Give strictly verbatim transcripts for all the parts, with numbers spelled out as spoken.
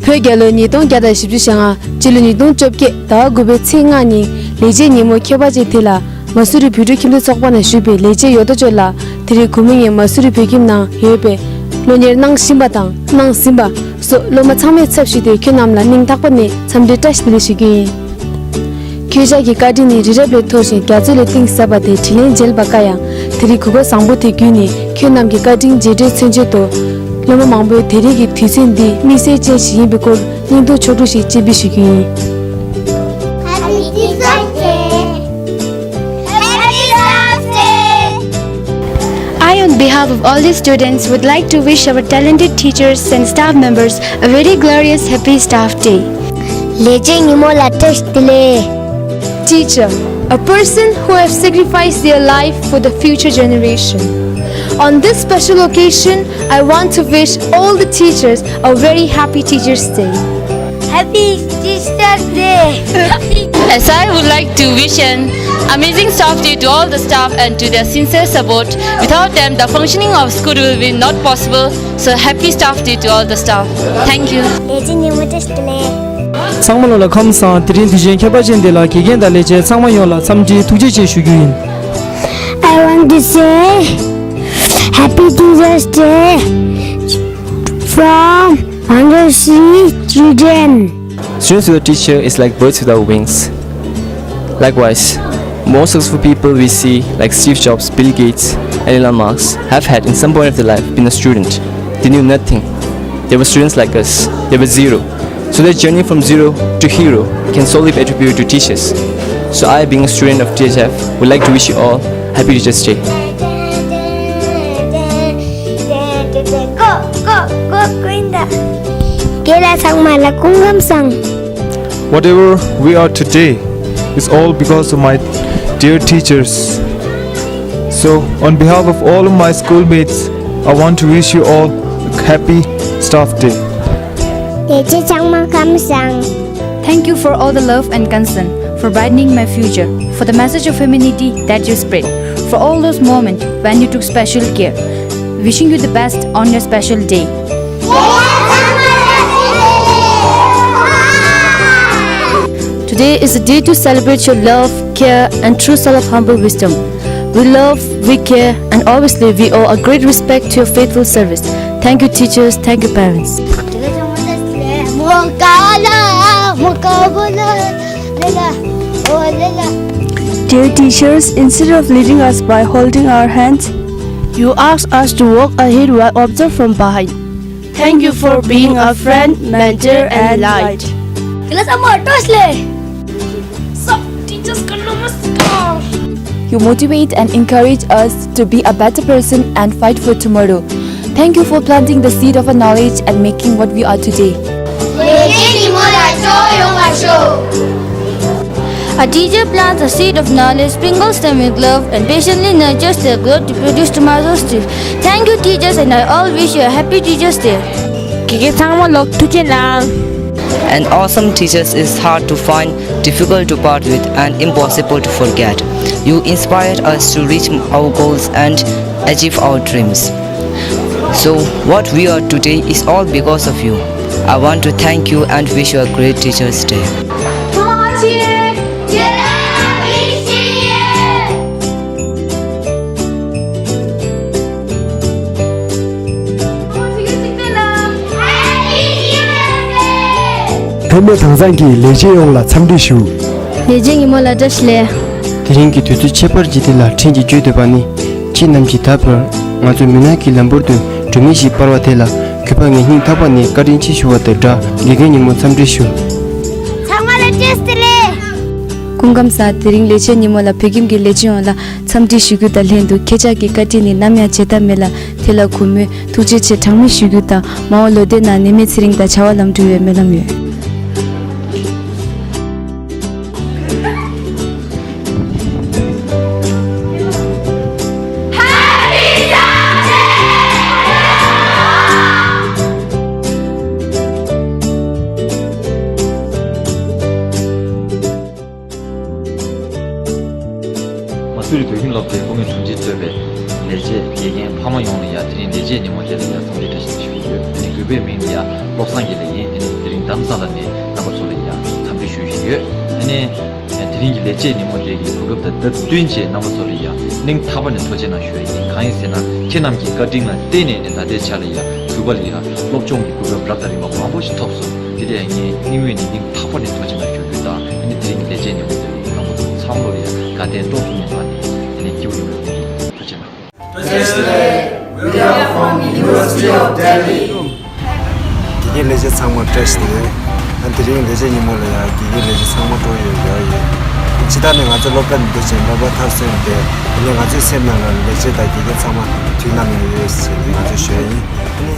བོད་རྒྱལ་ལོ་ཉིས་སྟོང་བརྒྱ་དང་བཞི་བཅུ་ཞེ་ལྔ། སྤྱི་ལོ་ཉིས་སྟོང་བཅོ་བརྒྱད་ཟླ་བ་དགུ་པའི་ཚེས་ལྔ་ཉིན་ལས་བྱེད་ཉིན་མོ་ཁྱད་པར་ཅན་དེ་ལ། མ་སུ་རི་བོད་ཕྲུག་ཁྱིམ་སྡེ་ཚོགས་པ་ནས་ཞུས་པའི་ལས་བྱེད་ཡོ་ཏོ་ཅོ་ལགས། དེ་རིང་གུས་མོ་ངས་མ་སུ་རི་བོད་ཁྱིམ་ནང་ཡོད་པའི་སློབ་གཉེར་གནང་བཞིན་པ་དང་གནང་ཟིན་པ་སོགས་སློབ་མ་ཚང་མའི་ཚབ་ཞུས་ཏེ་ཁྱོད་རྣམས་ལ་སྙིང་ཐག་པ་ནས་འཚམས་འདྲི་བཀྲ་ཤིས་བདེ་ལེགས་ཞུ་རྒྱུ་ཡིན། ཁྱོད་ཅག་གི་བཀའ་དྲིན་ནི་རི་རབ་ལས་མཐོ་ཞིང་རྒྱ་མཚོ་ལས་གཏིང་ཟབ་པ་དེ་དྲིན་ལན་འཇལ་བ་དཀའ་ཡང་། དེ་རིང་གོ་སྐབས་བཟང་པོ་དེ་བརྒྱུད་ནས་ཁྱོད་རྣམས་ཀྱི་བཀའ་དྲིན་རྗེས་དྲན་མཚོན་བྱེད་དུ། སློབ་མ་མང་པོས་དེ་རིང་གི་དུས་ཚོད་འདི་དམིགས་བསལ་ཅན་ཞིག་ཡིན་པའི་སྐོར་སྙིང་ཐག་ཕྱོགས་སྒྲིག་ཞིག་སྤྱན་འབུལ་ཞུ་རྒྱུ་ཡིན། Happy Teachers' Day! Happy Staff Day! I, on behalf of all the students, would like to wish our talented teachers and staff members a very glorious Happy Staff Day. ལས་བྱེད་ཉིན་མོ་ལ་བཀྲ་ཤིས་བདེ་ལེགས། Teacher, a person who have sacrificed their life for the future generation. On this special occasion, I want to wish all the teachers a very happy Teachers' Day. Happy Teachers' Day! As I would like to wish an amazing staff day to all the staff and to their sincere support. Without them, the functioning of school will be not possible. So happy staff day to all the staff. Thank you. ལས་བྱེད་ཉིན་མོ་བཀྲ་ཤིས་བདེ་ལེགས། ཚང་མ་ལོ་ལ་ཁམས་བཟང་། དེ་རིང་དུས་ཆེན་ཁྱད་པར་ཅན་འདི་ལ་དགེ་རྒན་དང་ལས་བྱེད་ཚང་མ་ཡོངས་ལ་འཚམས་འདྲི་ཐུགས་རྗེ་ཆེ་ཞུ་རྒྱུ་ཡིན། I want to say Happy Teachers' Day from Bangladeshi children. Students with a teacher is like birds without wings. Likewise, most successful people we see, like Steve Jobs, Bill Gates, and Elon Musk, have had, in some point of their life, been a student. They knew nothing. They were students like us. They were zero. So their journey from zero to hero can solely be attributed to teachers. So I, being a student of T H F, would like to wish you all Happy Teachers' Day. རྒན་ལགས་ཚང་མ་ལ་སྐུ་ཁམས་བཟང་། Whatever we are today is all because of my dear teachers. So, on behalf of all of my schoolmates, I want to wish you all a happy staff day. ལས་བྱེད་ཚང་མ་ཁམས་བཟང་། Thank you for all the love and concern, for brightening my future, for the message of humanity that you spread, for all those moments when you took special care. Wishing you the best on your special day. Today is a day to celebrate your love, care, and true soul of humble wisdom. We love, we care, and obviously we owe a great respect to your faithful service. Thank you, teachers. Thank you, parents. Dear teachers, instead of leading us by holding our hands, you ask us to walk ahead while observe from behind. Thank you for being a friend, mentor, and light. Class amor tosle. Sab teachers ka namaskar. You motivate and encourage us to be a better person and fight for tomorrow. Thank you for planting the seed of our knowledge and making what we are today. A teacher plants a seed of knowledge, sprinkles them with love, and patiently nurtures their growth to produce tomorrow's chief. Thank you, teachers, and I all wish you a happy Teachers' Day. དགེ་རྒན་ཚང་མ་ལོག་ཐུགས་རྗེ་གནང་། An awesome teachers is hard to find, difficult to part with, and impossible to forget. You inspired us to reach our goals and achieve our dreams. So, what we are today is all because of you. I want to thank you and wish you a great Teachers' Day. བོད་མི་དྭངས་གཙང་གི་ལས་བྱེད་ཡོངས་ལ་འཚམས་འདྲི་ཞུ། ལས་བྱེད་ཉིན་མོ་ལ་བཀྲ་ཤིས་བདེ་ལེགས། དེ་རིང་གི་དུས་ཚོད་ཁྱད་པར་ཅན་འདི་ལ་བཀྲིན་གྱིས་བརྗོད་འདོད་པ་ནི། ཁྱེད་རྣམས་ཀྱིས་ད་བར་ང་ཚོའི་མུན་ནག་གི་ལམ་བུར་དུ་སྒྲོན་མེ་ཞིག་སྤར་བ་དེ་ལ་གུས་པ་ངས་སྙིང་ཐག་པ་ནས་བཀའ་དྲིན་ཆེ་ཞུ་བ་དང་སྦྲགས། དགེ་རྒན་ཉིན་མོ་འཚམས་འདྲི་ཞུ། ཚང་མ་ལ་བཀྲ་ཤིས་བདེ་ལེགས། སྐུ་ཁམས་བཟང་། དེ་རིང་ལས་བྱེད་ཉིན་མོ་ལ་བོད་ཁྱིམ་གྱི་ལས་བྱེད་ཡོངས་ལ་འཚམས་འདྲི་ཞུ་རྒྱུ་དང་ལྷན་དུ་ཁྱེད་ཅག་གི་བཀའ་དྲིན་ནི་ནམ་ཡང་བརྗེད་ཐབས་མེད་ལ། དེ་ལ་གུས་མོས་ཐུགས་རྗེ་ཆེ་གྲངས་མེད་ཞུ་རྒྱུ་དང་། མ་འོངས་ལོ་ཟླའི་ནང་ནད་མེད་ཚེ་རིང་དང་བྱ་བ་ལམ་འགྲོ་བའི་སྨོན་ལམ་ཡོད། མ་སུ་རི་བོད་ཁྱིམ་སློབ་གྲྭའི་སྐུ་ངོ་དྲུང་ཆེས་གཙོས་པའི་ལས་བྱེད་ དགེ་རྒན་ཕ་མ་ཡོངས་ལ་ཡ་དེ་རིང་ལས་བྱེད་ཉིན་མོ་དེ་ལ་ཡ་འཚམས་འདྲི་བཀྲ་ཤིས་བདེ་ལེགས་ཞུ་གི་ཡོད། ཨ་ནི་གུས་པའི་མིང་ལ་ཡ་བློ་བཟང་དགེ་ལེགས་ཡིན། ཨ་ནི་དེ་རིང་རྡ་རམ་ས་ལ་ནས་རྣམ་པ་ཚོ་ལ་ཡ་འཚམས་འདྲི་ཞུ་བཞིན་ཡོད། ཨ་ནི་དེ་རིང་གི་ལས་བྱེད་ཉིན་མོ་དེ་གི་གོ་སྐབས་དང་སྟབས་བསྟུན་བྱས་རྣམ་པ་ཚོ་ལ་ཡ་སྙིང་ཐག་པ་ནས་ཐུགས་རྗེ་གནང་ཞུ་ཡ་ཡིན། གང་ཡིན་ཟེར་ན་ཁྱེད་རྣམས་ཀྱི་བཀའ་དྲིན་ལ་བརྟེན་ནས་ནི་ད་ལྟའི་ཆ་ལ་ཡ་གུས་པ་ལ་ཡ་སློབ་སྦྱོང་གི་གོ་སྐབས་རབ་དང་རིམ་པ་མང་པོ་ཞིག་ཐོབ་སོང་། དེ་ལ་ཡ་ངས་སྙིང་དབུས་ནས་སྙིང་ཐག་པ་ནས་ཐུགས་རྗེ་གནང་ཞུ་རྒྱུ་དང་། ཨ་ནི་དེ་རིང་གི་ལས་བྱེད་ཉིན་མོ་དེ་ལ་ཡ་རྣམ་པ་ཚོ་ཚང་མ་ལ་ཡ་དགའ་ལྡན་སྤྲོ་ཐུབ་མིན་པ་ནས་ཨ་ནི་སྐྱིད་པོ་ཡོང་བའི་ཐུགས་རྗེ་གནང་། བཀྲ་ཤིས་བདེ་ལེགས། We are from University of Delhi. དགེ་རྒན་ལས་བྱེད་ཚང་མར་བཀྲ་ཤིས་བདེ་ལེགས། ཨ་དེ་རིང་ལས་བྱེད་ཉིན་མོ་ལ་ཡང་དགེ་རྒན་ལས་བྱེད་ཚང་མ་སྤྲོ་ཡོད་ཡོད་ཡོད། སྤྱི་བཏང་ནས་ང་ཚོ་སློབ་གྲྭ་འདི་འདྲ་བྱས་སློབ་གྲྭ་མཐར་སོན་ཏེ་དེ་ནས་ང་ཚོའི་སེམས་ནང་ལ་ལས་བྱེད་དང་དགེ་རྒན་ཚང་མ་དུས་ནམ་ཡོད་ཡོད་ཟེར་ནས་ང་ཚོས་ཞུ་ཡ་ཡིན། ཨ་ནི་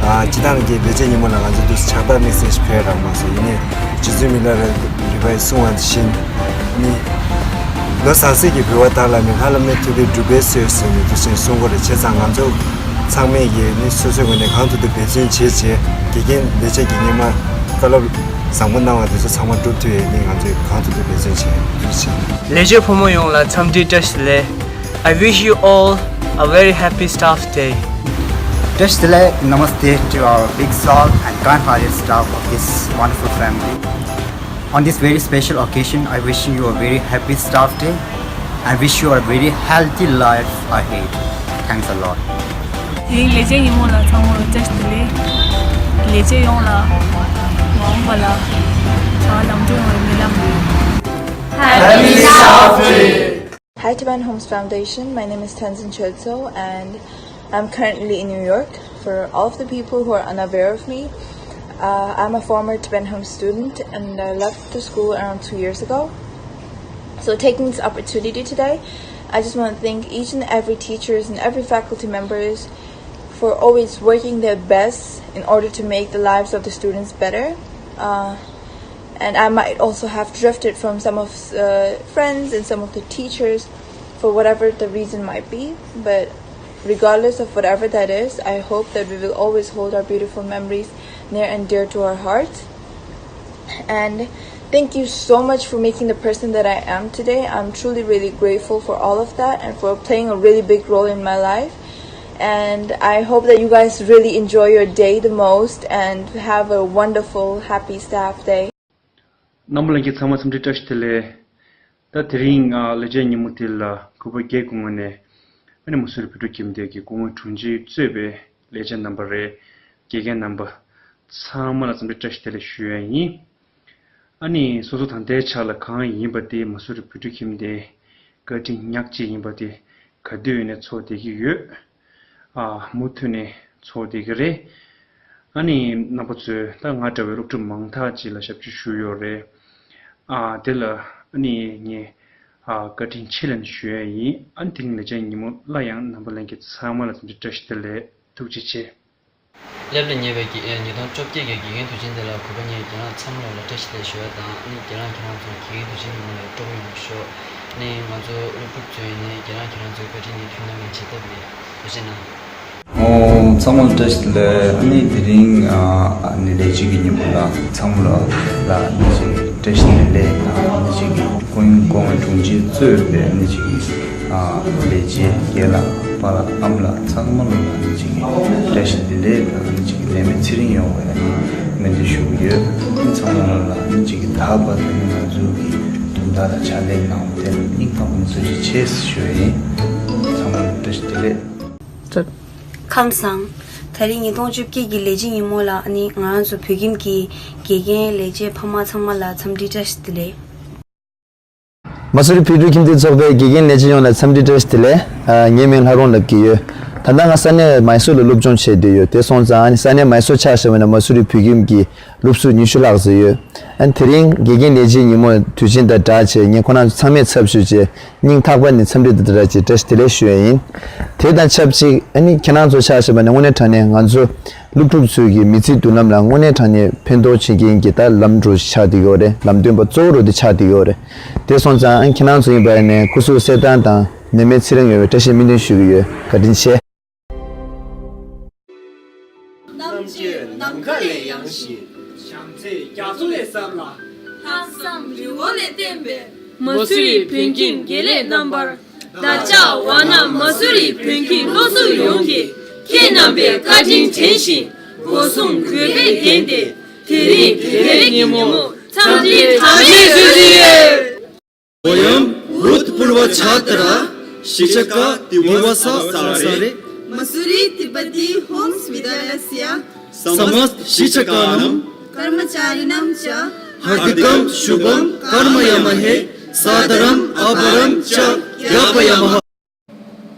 ཨ་སྤྱི་བཏང་གི་ལས་བྱེད་ཉིན་མོ་ལ་ང་ཚོ་དུས་ཕྱག་རྟགས་དམིགས་བསལ་ཞིག་ཕེབས་རག་མ་སོང་། ཡིན་ནའི་རྗེ་བཙུན་མི་ལ་རས་རི་པའི་གསུང་བ་བཞིན་ནི། ལོ་ཟང་ཟིང་གི་འབུལ་བ་དག་ལ་ནི། ལྷ་བླ་མའི་ཐུགས་ཀའི་སྒྲུབ་པའི་ཚུལ་ཟེར་ནས་འདུག་ཅེས་གསུང་གི་རེད། བྱས་ཙང་ང་ཚོ་ཚང་མས་ཀྱིས་ནི་སོ་སོའི་ངོས་ནས་གང་ཐུབ་ཐུབ་འབད་བརྩོན་བྱས་རྗེས་དགེ་རྒན་ལས་བྱེད་ཀྱི་སྔོན་མ་བཀའ་སློབ་བཟང་པོ་གནང་བ་དེ་ཚོ་ཚང་མ་སྒྲུབ་ཐུབ་ཡས་ནི་ང་ཚོས་གང་ཐུབ་ཐུབ་འབད་བརྩོན་བྱས་ཡོད། ཐུགས་རྗེ་ཆེ། ལས་བྱེད་ཕོ་མོ་ཡོངས་ལ་འཚམས་འདྲི་བཀྲ་ཤིས་བདེ་ལེགས། I wish you all a very happy staff day. བཀྲ་ཤིས་བདེ་ལེགས། Namaste to our big soul and kind-hearted staff of this wonderful family. On this very special occasion, I wishing you a very happy staff day and wish you a very healthy life ahead. Thanks a lot. དེ་རིང་ལས་བྱེད་ཉིན་མོ་ལ་ཚང་མར་བཀྲ་ཤིས་བདེ་ལེགས། ལས་བྱེད་ཡོངས་ལ་མ་འོངས་པ་ལ་བྱ་བ་ལམ་འགྲོ་ཡོང་བའི་སྨོན་ལམ་ཡོད། Happy Staff Day! Hi to Van Homes Foundation. My name is Tenzin Chötso, and I'm currently in New York. For all of the people who are unaware of me, uh, I'm a former Tibetan Home student, and I left the school around two years ago. So, taking this opportunity today, I just want to thank each and every teachers and every faculty members for always working their best in order to make the lives of the students better. Uh, and I might also have drifted from some of uh, friends and some of the teachers for whatever the reason might be, but regardless of whatever that is, I hope that we will always hold our beautiful memories near and dear to our hearts. And thank you so much for making the person that I am today. I'm truly really grateful for all of that and for playing a really big role in my life. And I hope that you guys really enjoy your day the most and have a wonderful, happy staff day. རྣམ་པ་ལྷན་རྒྱས་ཚང་མ་འཚམས་འདྲི་བཀྲ་ཤིས་བདེ་ལེགས། ད་དེ་རིང་ཨ་ལས་བྱེད་ཉིན་མོ་དེ་ལ་གུས་པ་བརྒྱད་ཀྱི་ངོས་ནས་ཨ་ནི་མ་སུ་རི་བོད་ཕྲུག་ཁྱིམ་སྡེ་གི་སྐུ་ངོ་དྲུང་ཆེ་གཙོས་པའི་ལས་བྱེད་རྣམ་པ་རེད། དགེ་རྒན་རྣམ་པ་ཚང་མ་ལ་འཚམས་འདྲི་བཀྲ་ཤིས་བདེ་ལེགས་ཞུ་ཡ་ཡིན། ཨ་ནི་སོ་སོ་ད་ལྟའི་ཆ་ལ་གང་ཡིན་པ་དེ་མ་སུ་རི་བོད་ཕྲུག་ཁྱིམ་སྡེའི་བཀའ་དྲིན་ཉག་གཅིག་ཡིན་པ་དེ་ག་དུས་ཡིན་ནའི་ཚོར་བསྡད་ཀྱི་ཡོད། ཨ་མུ་མཐུད་ནས་ཚོར་བསྡད་ཀྱི་རེད། ཨ་ནི་རྣམ་པ་ཚོས་ད་ང་འདྲ་བའི་སློབ་ཕྲུག་མང་དག་ཅིག་ལ་ཞབས་ཕྱི་ཞུས་ཡོད་རེད། ཨ་དེ་ལ་ཨ་ནི་ངས་ཨ་བཀའ་དྲིན་ཆེ་ལབ་ནས་ཞུ་ཡ་ཡིན། ཨ་ནི་དེ་རིང་ལས་བྱེད་ཉིན་མོ་སླར་ཡང་རྣམ་པ་ལྷན་རྒྱས་ཚང་མ་ལ་འཚམས་འདྲི་བཀྲ་ཤིས་བདེ་ལེགས། ཐུགས་རྗེ་ཆེ། སླེབས་ལ་ཉེ་བའི་དགེ་ཉིས་སྟོང་བཅོ་བརྒྱད་ཀྱི་དགེ་རྒན་དུས་ཆེན་དེ་ལ་གུས་པ་ངས་ཁྱེད་རང་ཚང་མ་ལ་བཀྲ་ཤིས་བདེ་ལེགས་ཞུ་བ་དང་། ཨ་ནི་ཁྱེད་རང་ཁྱེད་རང་ཚོ་དགེ་རྒན་དུས་ཆེན་ཉིན་མོ་ལ་སྤྲོ་པོ་ཡོང་བ་ཤོག་ཨ་ནི་ང་ཚོ་སློབ་ཕྲུག་ཚོ་ཡིན་ནའི་ཁྱེད་རང་ཁྱེད་རང་ཚོའི་བཀའ་དྲིན་དེ་མཐུན་ལམ་ཡང་བྱེད་ཐབས་ཡིན། ཐུགས་རྗེ་གནང་། ཨོ་ཚང་མ་ལ་བཀྲ་ཤིས་བདེ་ལེགས། ཨ་ནི་དེ་རིང་ཨ་ནི་ལས་བྱེད་ཀྱི་ཉིན་མོ་ལ་ཚང་མ་ལ་ལ་ཨ་ནི་ཅིག་བཀྲ་ཤིས་བདེ་ལེགས་དང་། ཨ་ནི་ཅིག་སྐུ་ངོ་སྐུ་ངོ་དྲུང་ཆེ་གཙོས་པའི་ཨ་ནི་ཅིག་ཨ་ལས་བྱེད་རྒན་ལགས་པཱ་ལགས་ཨ་མ་ལགས་ཚང་མ་ལ་ཨ་ནི་ཅིག་བཀྲ་ཤིས་བདེ་ལེགས་དང་། ཨ་ནི་ཅིག་ལས་མེད་ཚེ་རིང་ཡོང་བའི་ཨ་ནི་སྨོན་འདུན་ཞུ་གི་ཡོད། ཨ་ནི་ཚང་མ་ལ་ཨ་ནི་ཅིག་ད་བར་དུ་ང་ཚོ་གི་དོན་དག་ལ་ཕྱག་ལས་གནང་བ་དེ་ལ་སྙིང་ཐག་པ་ནས་ཐུགས་རྗེ་ཆེ་ཞུ་ཡ་ཡིན། ཚང་མ་ལ་བཀྲ་ཤིས་བདེ་ལེགས། ཁམས་བཟང་། ད་རེས་ཉིས་སྟོང་བཅོ་བརྒྱད་ཀྱི་ལས་བྱེད་ཉིན་མོ་ལ་ཨ་ནི་ང་རང་ཚོ་བོད་ཁྱིམ་གྱི་དགེ་རྒན་ལས་བྱེད་ཕ་མ་ཚང་མ་ལ་འཚམས་འདྲི་བཀྲ་ཤིས་བདེ་ལེགས། མ་སུ་རི་བོད་ཕྲུག་ཁྱིམ་སྡེ་ཚོགས་པའི་དགེ་རྒན་ལས་བྱེད་ཡོངས་ལ་འཚམས་འདྲི་བཀྲ་ཤིས་བདེ་ལེགས། ཨ་ངའི་མིང་ལྷ་རོང་ལབ་ཀྱི་ཡོད། ད་ལྟ་ང་ས་གནས་མའི་སོར་ལ་སློབ་སྦྱོང་བྱས་བསྡད་ཡོད། དེ་སོང་ཙང་ཨ་ནི་ས་གནས་མའི་སོར་ཆ་བཞག་པ་ན་མ་སུ་རི་བོད་ཁྱིམ་གྱི་སློབ་ཟུར་ཉི་ཤུ་ལྷག་ཙམ་ཡོད། ཨ་ནི་དེ་རིང་དགེ་རྒན་ལས་བྱེད་ཉིན་མོ་དུས་ཆེན་དང་སྦྲགས་བྱས་ངས་ཁོ་རང་ཚོ་ཚང་མའི་ཚབ་ཞུས་བྱས་སྙིང་ཐག་པ་ནས་འཚམས་འདྲི་དང་སྦྲགས་བྱས་བཀྲ་ཤིས་བདེ་ལེགས་ཞུ་ཡ་ཡིན། དེ་དང་ཆབས་ཅིག་ཨ་ནི་ཁྱེད་རང་ཚོ་ཆ་བཞག་པ་ན་དངོས་གནས་དྲང་གནས་ང་ཚོ་སློབ་ཕྲུག་ཚོའི་གི་མི་ཚེའི་མདུན་ལམ་ལ་དངོས་གནས་དྲང་གནས་ཕན་ཐོགས་བྱེད་མཁན་གྱི་ད་ལམ་འགྲོ་ཆགས་བསྡད་ཡོད་རེད། ལམ་སྟོན་པ་གཙོ་བོ་རུ་དེ་ཆགས་བསྡད་ཡོད་རེད། དེ་སོང་ཙང་ཨ་ནི་ཁྱེད་རང་ཚོ་ཡིན་པ་ཡིན་ནའི་སྐུ་གཟུགས་གསལ་ཐང་དང་ནད་མེད་ཚེ་རིང་ཡོང་བའི་བཀྲ་ཤིས་སྨོན་འདུན་ཞུ་གི་ཡོད། བཀའ་དྲིན་ཆེ། རྣམ་དཔྱོད་ནམ་མཁའ་ལས་ཡངས་ཤིང་། བྱམས་བརྩེ་རྒྱ་མཚོ་ལས་ཟབ་ལ། ལྷག་བསམ་རི་བོ་ལས་བརྟན་པའི། མ་སུ་རི་བོད་ཁྱིམ་དགེ་ལས་རྣམ་པར། བདག་ཅག་ཝཱ་ཎ་མ་སུ་རི་བོད་ཁྱིམ་སློབ་ཟུར་ཡོངས་ཀྱིས་ཁྱེད་རྣམ་པའི་བཀའ་དྲིན་དྲན་བཞིན་སྒོ་སྲུང་གུས་པས་བརྒྱན་ཏེ། དེ་རིང་བོད་རིགས་ཉིན་མོ་འཚམས་འདྲི་གྲངས་མེད་ཞུ་རྒྱུ་ཡོད། वयं भूतपूर्व छात्रा शिक्षक दिवस सारे मसूरी तिब्बती होम्स विद्यालयस्य समस्त शिक्षकाणां कर्मचारिणां च हार्दिकं शुभं कर्मयामहे सादरं आभारं च ज्ञापयामः।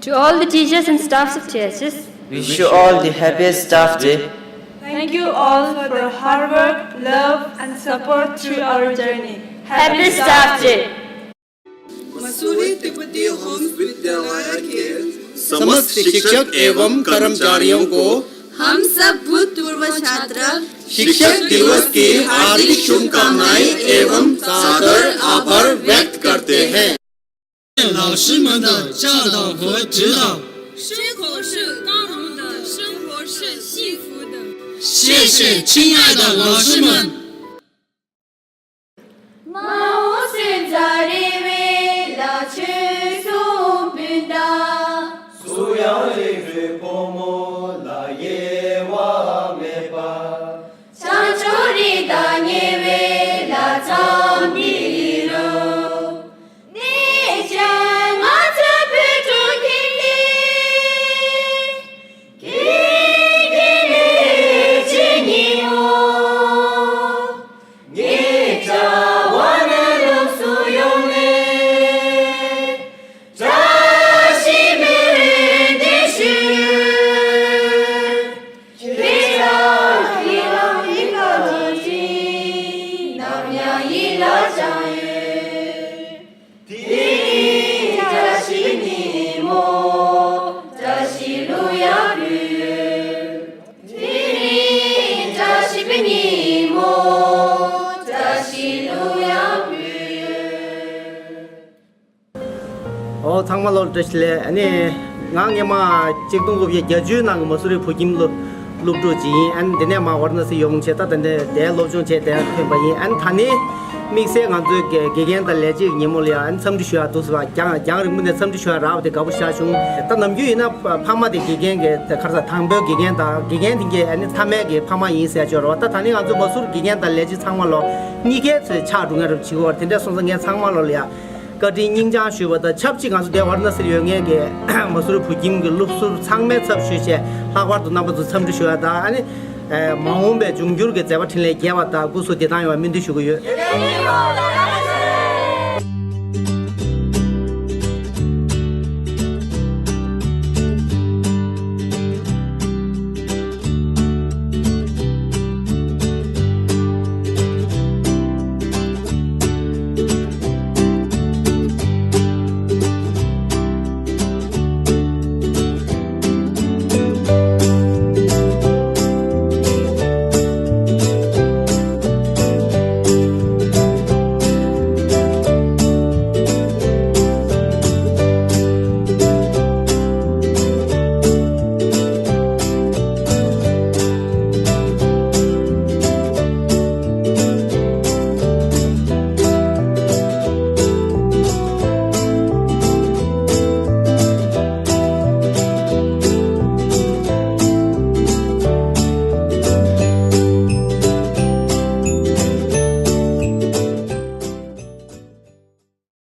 To all the teachers and staffs of T S S, wish you all the happiest staff day. Thank you all for your hard work, love and support through our journey. Happy Staff Day. Mussoorie तिब्बती होम्स विद्यालय के समस्त शिक्षक एवं कर्मचारियों को हम सब भूतपूर्व छात्र शिक्षक दिवस की हार्दिक शुभकामनाएं एवं सादर आभार व्यक्त करते हैं। 老师们的教导和指导。生活是光荣的，生活是幸福的。谢谢，亲爱的老师们。 མ་འོངས་སུ་མཛའ་རེ་བའི་ལ་ཆོས་གསུང་སྤུན་ཟླ། སུ་ཡང་རིག་རུས་ཕོ་མོ་ལ་དབྱེ་བ་མེད་པ། བྱང་ཕྱོགས་རི་དྭགས་ཉེ་བའི་ལ་འཚམས་འདྲི་རོ། གནས་ཀྱང་ང་ཚོ་བོད་ཕྲུག་ཁྱིམ་ནས། ཁྱེད་ཀྱི་ལས་བྱེད་ཉིན་མོ། ངེད་ཅག་ཝཱ་ཎ་སློབ་གསོ་ཡོངས་ནས་བཀྲ་ཤིས་སྨོན་འདུན་ཞུ། ཁྱེད་ཅག་གི་ལམ་ཡིད་ཀ་ཐང་ཆེན་ནམ་ཡང་ཡིད་ལ་བཅངས་ཡོད། དེ་རིང་བཀྲ་ཤིས་ཉིན་མོ། བཀྲ་ཤིས་གླུ་དབྱངས་ཕུལ། དེ་རིང་བཀྲ་ཤིས་པའི་ཉིན་མོ། བཀྲ་ཤིས་གླུ་དབྱངས་ཕུལ། ཨོ་ཚང་མ་ལོ་བཀྲ་ཤིས་བདེ་ལེགས། ཨ་ནི་ང་སྔོན་མ་ཆིག་སྟོང་དགུ་བརྒྱ་བརྒྱད་ཅུ་ནང་གི་མ་སུ་རི་བོད་ཁྱིམ་སློབ་སློབ་ཕྲུག་ཅིག་ཡིན། ཨ་ནི་འདི་ནས་མར་ཝཱ་ར་ཎ་སི་ཡོང་བྱས་ད་ད་འདི་དེ་སློབ་སྦྱོང་བྱས་དེ་ཐོན་པ་ཡིན། ཨ་ནི་ད་ནི་དམིགས་བསལ་ང་ཚོའི་དགེ་དགེ་རྒན་དང་ལས་བྱེད་ཀྱི་ཉིན་མོ་ལ་ཡང་ཨ་ནི་འཚམས་འདྲི་ཞུ་ཡག་འདུག་ཟེར་བ། རྒྱང་རྒྱང་རིང་པོ་ནས་འཚམས་འདྲི་ཞུ་ཡག་རག་པ་དེ་དགའ་པོ་ཤར་བྱུང་། ད་ནམ་རྒྱུན་ཡིན་ན་ཕ་ཕ་མ་དེ་དགེ་རྒན་གྱི་ག་རེ་ཟེར་དང་པོའི་དགེ་རྒན་དང་དགེ་རྒན་དེ་གའི་ཨ་ནི་མཐའ་མའི་གི་ཕ་མ་ཡིན་ཟེར་ཡག་ཅིག་ཡོད་རེད་བ། ད་ད་ནི་ང་ཚོ་མ་སུ་རི་དགེ་རྒན་དང་ལས་བྱེད་ཚང་མ་ལ་གཉིས་ཀའི་ཚོས་ཕྱག་སྒྲུབ་མཁན་རབ་བྱེད་དགོས་པ་དེ་འདྲ་སོང་ཙང་ངས་ཚང་མ་ལ་ཡ། བཀའ་དྲིན་སྙིང་བཅངས་ཞུས་པ་དང་ཆབས་ཅིག་ང་ཚོ་འདིར་ཝཱ་ར་ཎ་སིར་ཡོད་མཁན་གྱི་མ་སུ་རི་བོད་ཁྱིམ་གྱི་སློབ་ཟུར་ཚང་མའི་ཚབ་ཞུས་བྱས་ལྷག་པར་དུ་རྣམ་པ་ཚོ་འཚམས་འདྲི་ཞུ་བ་དང་ཨ་ནི་མ་འོངས་པའི་འབྱུང་འགྱུར་གྱི་མཛད་པ་འཕྲིན་ལས་རྒྱས་པ་དང་སྐུ་གཟུགས་བདེ་ཐང་ཡོང་བའི་སྨོན་འདུན་ཞུ་གི་ཡོད།